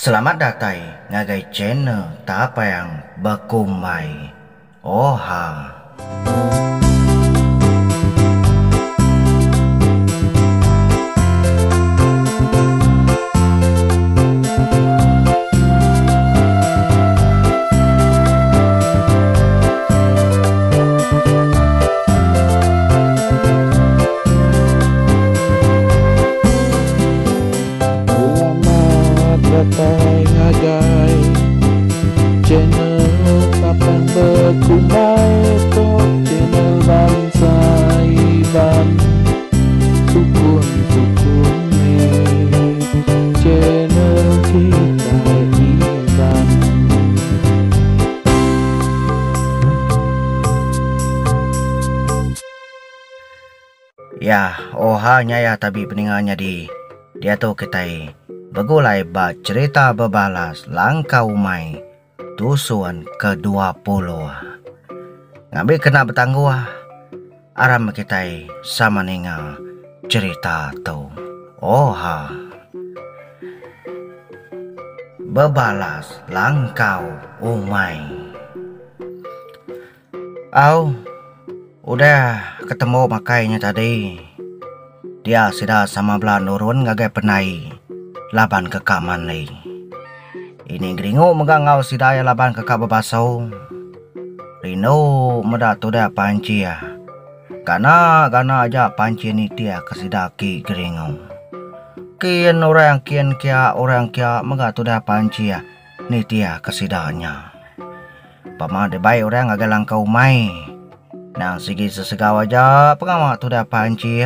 Selamat datai ngagai channel Tapang Bekumbai. Oha. Selamat datai ngagai channel Tapang Bekumbai tok channel bansa Iban sukun sukun meh channel kitai Iban. Ya, oha nya ya tabi peninga nyadi diatu kitai begulai ba cherita bebalas langkau umai tusun ke 20. Ngambi kena betangguh aram kitai sama ninga cherita tu. Oha. Bebalas langkau umai. Au, udah ketemu makai nya tadi. Dia sida sama bela nurun ngagai pendai laban ke ka mandi. Ini geringu mega enggau sida iya laban ke ka bebasu. Rindu meda tudah panchih. Gana gana aja panchih nitih ke sida aki geringu. Kin orang kin kia orang kia mega tudah panchih nitih ke sida nya. Pama dibai orang ngagai langkau umai. Nang sigi sesegau aja pengawa tudah panchih.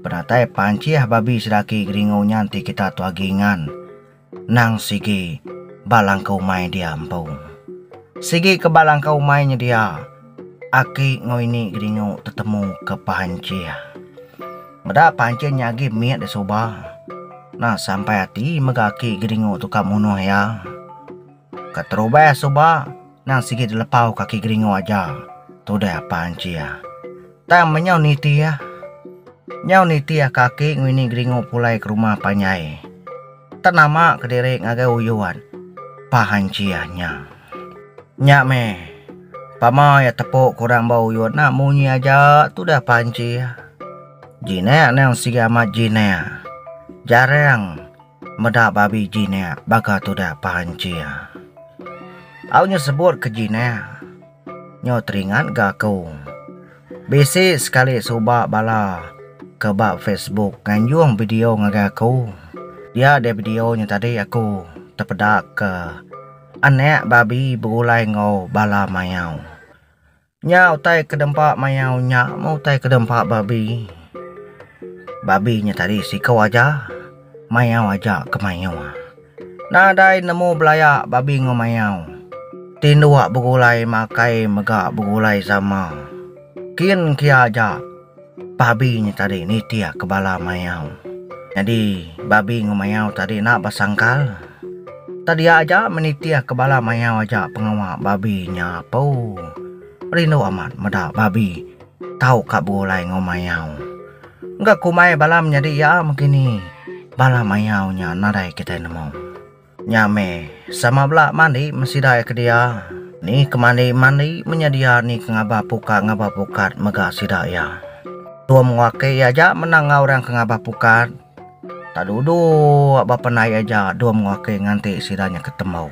Penatai panchih babi sedaki geringu nya enti kita tu agi ngan. Nang sigi ba langkau umai dia empu. Sigi ke ba langkau umai nya dia aki enggau ini geringu tetemu ke panchih. Meda panchih nya agi mit deh suba. Nang sampai ati mega aki geringu tu ka munuh iya. Keterubah suba nang sigi dilepau kaki geringu aja tudah panchih. Tang menyau nitih. Nyau nitih kaki ngini geringu pulai ke rumah panjai. Tan nama kediri ngagai uyun panchih nya. Nya meh pama iya tepu ke orang ba uyun enda munyi aja tudah panchih. Jinak nang sigi amat jinak. Jarang. Meda babi jinak baka tudah panchir. Au nya sebut ke jinak. Nyo teringat ga aku. Bisi sekali suba bala ke ba Facebook nganjung video ngagai aku. Dia deh video nya tadi aku tepeda ke anak babi begulai enggau bala mayau. Nya utai ke dempa mayau nya meh utai ke dempa babi. Babi nya tadi siko aja, mayau aja ke mayuh. Nadai nemu belaya babi enggau mayau. Tinduk begulai makai mega begulai sama. Kin kia aja babi nya tadi nitih ke bala mayau. Nyadi babi enggau mayau tadi enda besangkal. Tadia aja menitih ke bala mayau aja pengawa babi nya apu. Rindu amat meda babi tau ka begulai enggau mayau. Engka kumbai bala menyadi iya mengkini bala mayau nya nadai kitai nemu. Nya meh sama bela mandi mesida iya ke dia. Ni ke mandi mandi menyedia ni ke ngaba pukat ngaba pukat mega sida iya. Dua enggau aki iya aja menang enggau orang ke ngaba pukat. Tak duduk ba pendai aja dum enggau aki nganti sida nya ketemu.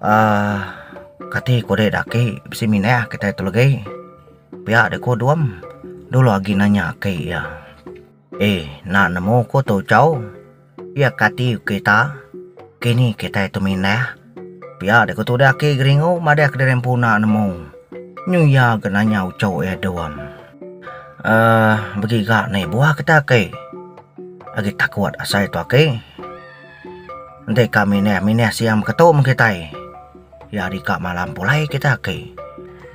Aaa kati ku dek aki bisi minah kitai tu legi. Pia dek ku dum dulu agi nanya aki iya. Eh enda nemu ku tu chau. Iya kati kita kini kitai tu mindah. Pia dek ku tudah aki geringu madah kediri empu enda nemu. Nyu iya ga nanya uchu iya dum. Aaa begiga ni buah kita aki. Agi takut asai tu aki. Enti ka mindah mindah siang beketu meh kitai. Iya ari ka malam pulai kita aki.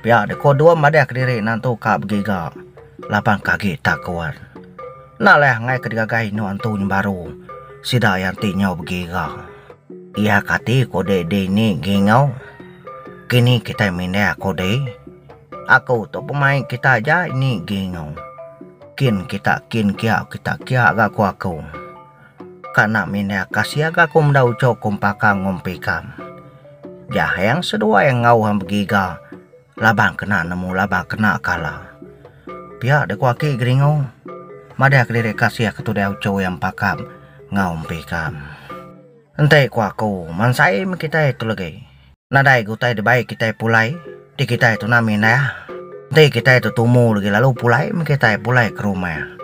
Pia dek ku dum madah kediri nentu ka begiga laban ke agi takut. Enda leh enggai ke digagai indu antu nya baru sida iya enti nyau begira. Iya kati ko dek dini gingau. Kini kitai mindah ko dek. Aku tu pemai kita aja ini gingau. Kin kita kin kia kita kia ga ko aku. Ka enda mindah kasih ga aku meda uchu ku empaka ngumpi kam. Jahing seduai enggau hang begiga laban kena nemu laban kena kala. Pia deh ku aki Geringu madah kediri kasih ke tudah uchu iya empaka enggau empi kam. Enti ku aku mansai meh kitai tu legi. Nadai ga utai dibai kitai pulai ti kitai tu enda mindah. Enti kitai tu tumu legi lalu pulai meh kitai pulai ke rumah.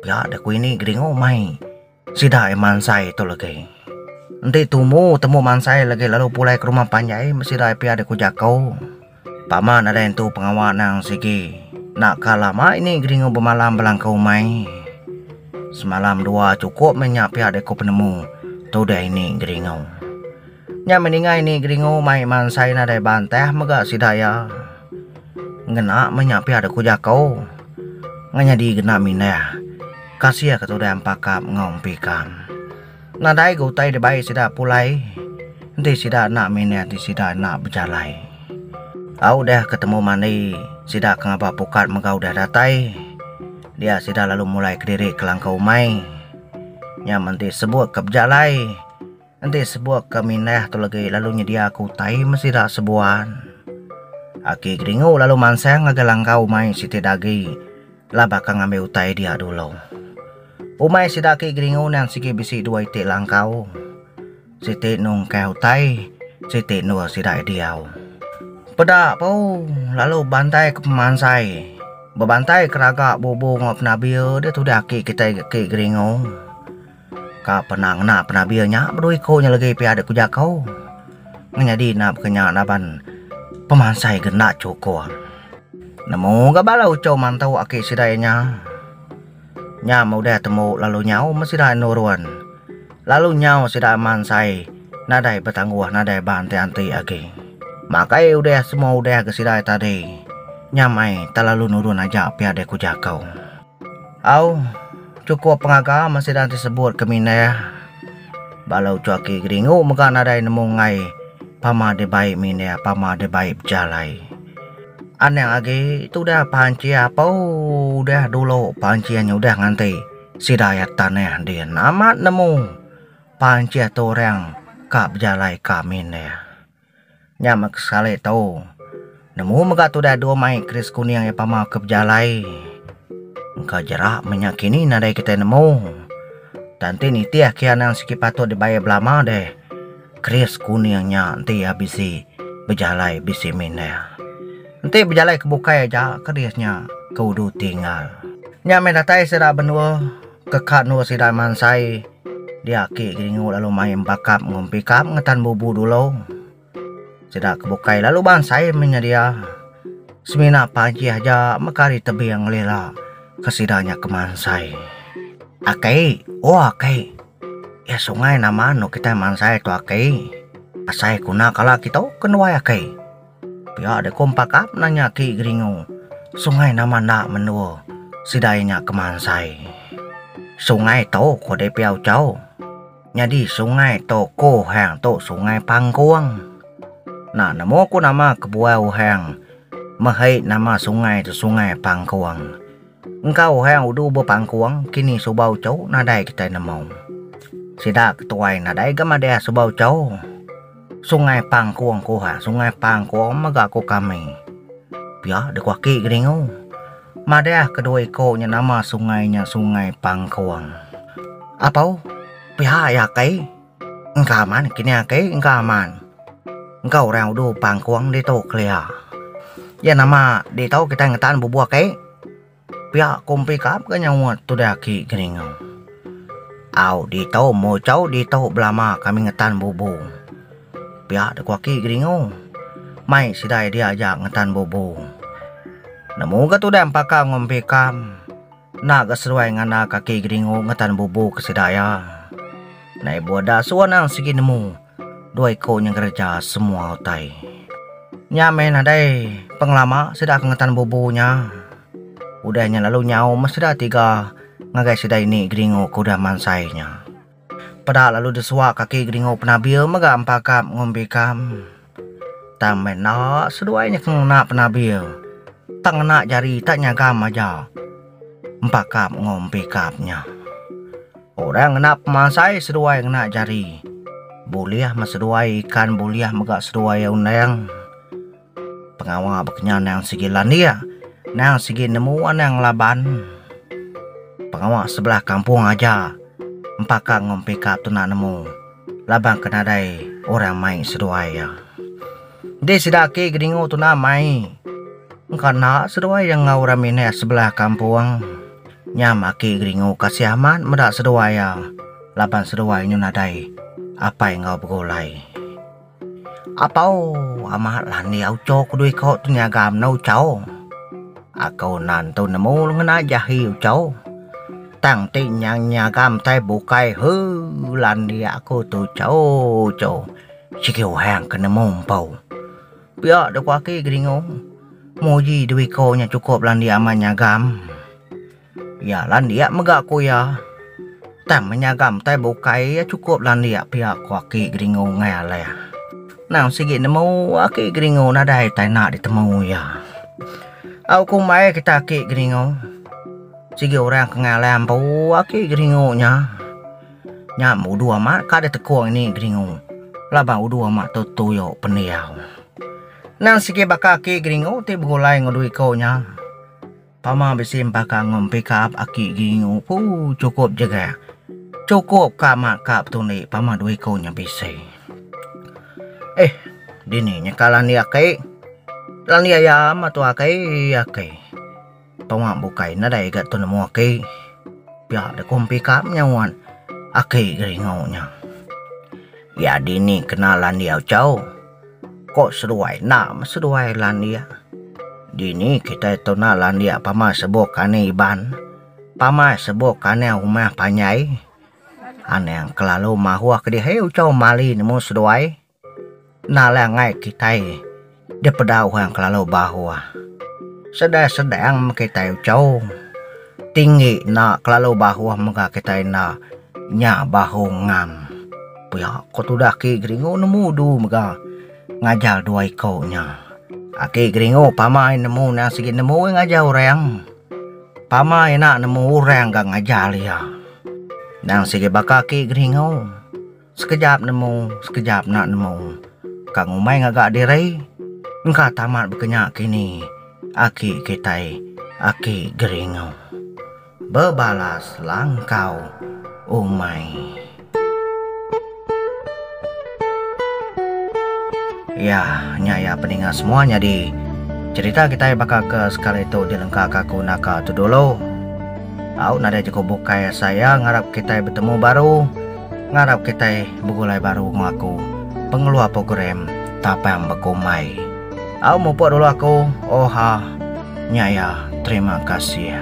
Pia deh ku ini Geringu mai. Sida ai mansai tu legi. Enti tumu temu mansai legi lalu pulai ke rumah panjai meh sida ai pia deh ku jaku. Pama nadai entu pengawa nang sigi. Enda ka lama ini geringu bemalam belangka umai. Semalam dua chukup meh nya pia deh ku penemu tudah ini geringu. Nya meh ninga ini geringu mai mansai nadai bantah mega sida iya. Ngena meh nya pia deh ku jaku. Ngenyadi gena mindah. Kasih ke tudah empakap enggau empikam. Nadai ga utai dibai sida pulai enti sida enda mindah enti sida enda bejalai. Au udah ke temu mandi sida ke ngaba pukat mega udah datai. Dia sida lalu mulai kediri ke langkau umai. Nya menti sebut ke bejalai. Enti sebuah ke mindah tu legi lalu nyediaka utai meh sida sebuan. Aki Geringu lalu mansang ngagai langkau umai siti dagi laban ka ngambi utai dia dulu. Umai sida aki Geringu nang sigi bisi dua iti langkau. Siti nungkah utai, siti endur sida diau. Peda pau lalu bantai ke pemansai. Bebantai ke raga bubu enggau penabil dia tudah aki kitai aki Geringu. Ka pernah ngena penabil nya bedau iko nya legi pia dek ku jako. Ngenyadi enda baka nya laban pemansai ga enda chukup. Nemu ga bala uchu mantu aki sida iya nya. Nya meh udah tembu lalu nyau meh sida nurun. Lalu nyau sida mansai nadai betangguh nadai ba anti-anti agi. Makai udah semua udah ga sida tadi nya mai tak lalu nurun aja pia dek ku jako. Au, chukup pengaga meh sida ti sebut ke mindah. Bala uchu aki Geringu mega nadai nemu enggai pama dibai mindah pama dibai bejalai. Anang agi tudah panchih apu udah dulu panchih nya udah nganti sida iya tanah din amat nemu panchih tu orang ka bejalai ka mindah. Nya meh sekali tu. Nemu mega tudah dua mai keris kuning iya pama ke bejalai. Engka jera meh nya kini nadai kitai nemu. Tang enti nitih ke anang sigi patut dibai belama deh keris kuning nya enti iya bisi bejalai bisi mindah. Enti bejalai ke bukai aja keris nya ke udu tinggal. Nya meh datai sida benua ke ka endur sida mansai. Dia aki Geringu lalu mai empakap enggau empikap ngetan bubu dulu. Sida ke bukai lalu bansai meh nyedia. Semina pagi aja meka ari tebing lila ke sida nya ke mansai. Aki, oh aki. Iya sungai nama anu kitai mansai tu aki. Asai ku enda kala kitu ke nuai aki. Pia deh ku empakap nanya aki Geringu. Sungai nama enda menua sida iya nya ke mansai. Sungai tu ko deh pia ucau. Nyadi sungai tu ko hang tu sungai Pangkung. Enda nemu ku nama kebuah uhang mehi nama sungai tu sungai Pangkung. Engka uhang udu bepangkung kini suba ucau nadai kitai nemu. Sida ketuai nadai ga madah suba ucau. Sungai Pangkung ku hang sungai Pangkung mega ku kami. Pia deh ku aki Geringu. Madah kedua iko nya nama sungai nya Sungai Pangkung. Apau pia iya kai engka aman kini aki engka aman. Engka orang udu Pangkung ditu kelia. Iya nama ditu kitai ngetan bubuh aki. Pia ku empi kap ga nyaut tudah aki Geringu. Au ditu muchau ditu belama kami ngetan bubu. Pia deh ku aki Geringu. Mai sida dia aja ngetan bubu. Nemu ga tudah empaka enggau empi kam. Enda ga seduai nganda ka aki Geringu ngetan bubu ke sida iya. Nai buah da suah nang sigi nemu dua iku nya ngereja semua utai. Nya meh nadai pengelama sida ke ngetan bubu nya. Udah nya lalu nyau meh sida tiga ngagai sida ini Geringu ke udah mansai nya. Peda lalu desua kaki Geringu penabil mega empakap ngumbi kam. Tang meh enda seduai nya ke ngena penabil. Tak ngena jari tak nyagam aja empakap enggau empikap nya. Orang ngena pemansai seduai ngena jari. Bulih meh seduai ikan bulih mega seduai iya undang. Pengawa bekenya anang sigi landik, anang sigi nemu anang ngelaban. Pengawa sebelah kampung aja empaka enggau empika tu enda nemu laban ke nadai orang mai seduai iya. Enti sida aki gedingu tu enda mai engka enda seduai iya enggau orang mindah sebelah kampung. Nyam aki geringu kasih amat meda seduai iya laban seduai nyu nadai apai enggau begulai. Apau amat landi ucho ku dui ko tu nyagam ne ucho. Aku nan tu nemu ngena jahi ucho. Tang ti nyang nyagam tai bukai hee landi aku tu ucho ucho. Sigi orang ke nemu empu. Pia deh ku aki geringu. Muji dui ko nya chukup landi amat nyagam. Iya landik mega ku iya. Tang menyagam tai bukai iya chukup landik pia ku aki Geringu ngai alai. Nang sigi nemu aki Geringu nadai tai enda ditemu iya. Au kumbai kita aki Geringu. Sigi orang ke ngai alai empu aki Geringu nya. Nya udu amat ka ditekung ini Geringu laban udu amat tu tuyo pendiau. Nang sigi baka aki Geringu ti begulai enggau dua iko nya. Pama bisi empaka enggau empikap aki gingu pu chukup jegak. Chukup ka amat ka betundi pama dua iku nya bisi. Eh dini nya ka landi aki. Landi ayam atu aki aki. Pengawa bukai nadai ga tu nemu aki. Pia deh ku empikap nyaut aki geringu nya. Ya dini kena landi auchau. Ko seduai enda meh seduai landik. Dini kitai tu enda landik pama sebok ani Iban, pama sebok ani rumah panjai. Anang kelalu mahuh kedihi uchu mali nemu seduai. Nalang ai kitai dipeda orang kelalu bahuh. Sedang-sedang meh kitai uchu. Tinggi enda kelalu bahuh mega kitai enda nya bahu ngam. Pia ko tudah aki Geringu nemu udu mega ngajar dua iko nya. Aki Geringu pama iya nemu nang sigi nemu iya ngajar orang. Pama iya enda nemu orang ga ngajar iya. Nang sigi baka aki Geringu. Sekejap nemu, sekejap enda nemu. Ka ngumbai ngaga diri, engka tamat bekenya kini aki kitai aki Geringu. Bebalas langkau umai. Ya, nya iya peninga semua nyadi cherita kitai baka ke sekali tu dilengkaka aku naka tu dulu. Au nadai jaku bukai asai iya ngarap kitai betemu baru ngarap kitai begulai baru enggau aku pengeluar program Tapang Bekumbai. Au mupuk dulu aku oha nya iya terima kasih.